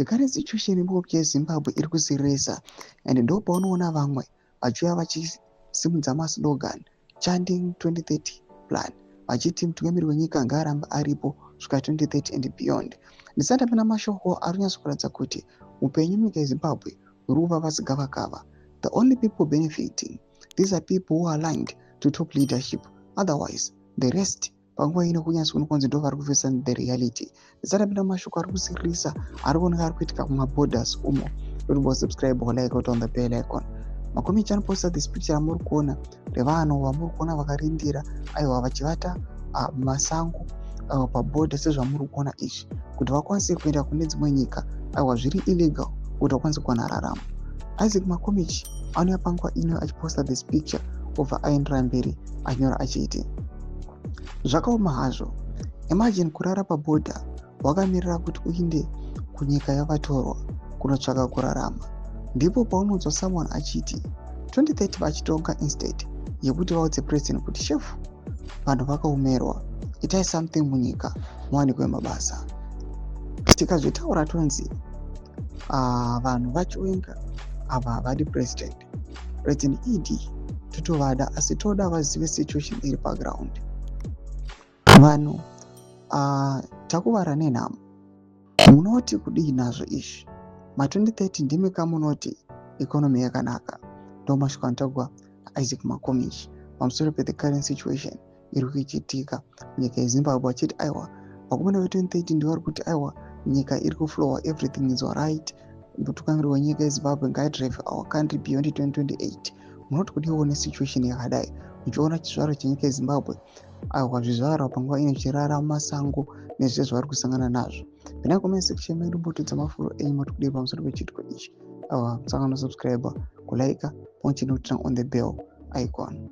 The current situation yemunyika yeZimbabwe iri kusiririsa, and ndo paunoona vamwe vachiuya vachisimudza maslogan chanting 2030 plan, vachiti mutungamiri wenyika ngaarambe aripo kusvika 2030 and beyond. Ndisati ndapinda mashoko ari kunyatsokuratidza kuti upenyu munyika yeZimbabwe huri kuva pazigavakava. The only people benefiting, these are people who are aligned to top leadership. Otherwise the rest panguva ino kunyatsoonekwa kunzi ndo vari kufesa the reality. Ndisati ndapinda mashoko ari kusiririsa ari kuoneka ari kuitika kumaborders umo, totibo subscribe, like, on the bell icon. Makomichi anoposta this picture amuri kuona revanhu vamuri kuona vakarindira, aiwa, vachivata mumasango pabhodha sezvamuri kuona izvi, kuti vakwanise kuenda kune dzimwe nyika, aiwa, zviri illegal, kuti vakwanise kuwana raramo. Isaac Makomichi anouya panguva ino achiposta this picture, obva aendera mberi anyora achiti, "Zvakaoma hazvo. Imagine kurara pabhodha wakamirira kuti uinde kunyika yavatorwa kunotsvaka kurarama. Ndipo paunonzwa someone achiti 2030 vachitonga, instead yekuti vaudze president kuti shefu, vanhu vakaomerwa, itai something munyika muwanikwe mabasa. Tikazvitaura tonzi vanhu vachiwenga ava havadi president. President ED totovada, asi toda vazive situation iri paground. Vanhu takuvara nenhamo. Munoti kudii nazvo izvi? Ma2030 ndimi kamunoti economy yakanaka." Ndo mashoko anotagwa Isaac Makomichi pamusoro pethe current situation iri kuichitika munyika yeZimbabwe, achiti aiwa, vakomana ve2030 ndivari kuti aiwa, nyika iri kuflowa, everything is alright, mutungamiri wenyika yeZimbabwe ngaidrive our country beyond 2028. Munoti kudiwo nesituation yakadai, muchiona chizvarwa chenyika yeZimbabwe, aiwa, zvizvarwa panguva ino zvichirara mumasango nezvese zvavari kusangana nazvo? Pinai comment section medu, mbotudza mafuro enyu, moti kudii pamusoro pechiitiko ichi? Aiwa, musangano subscribe, kulike, pamwe chete nekuturn on the bell icon.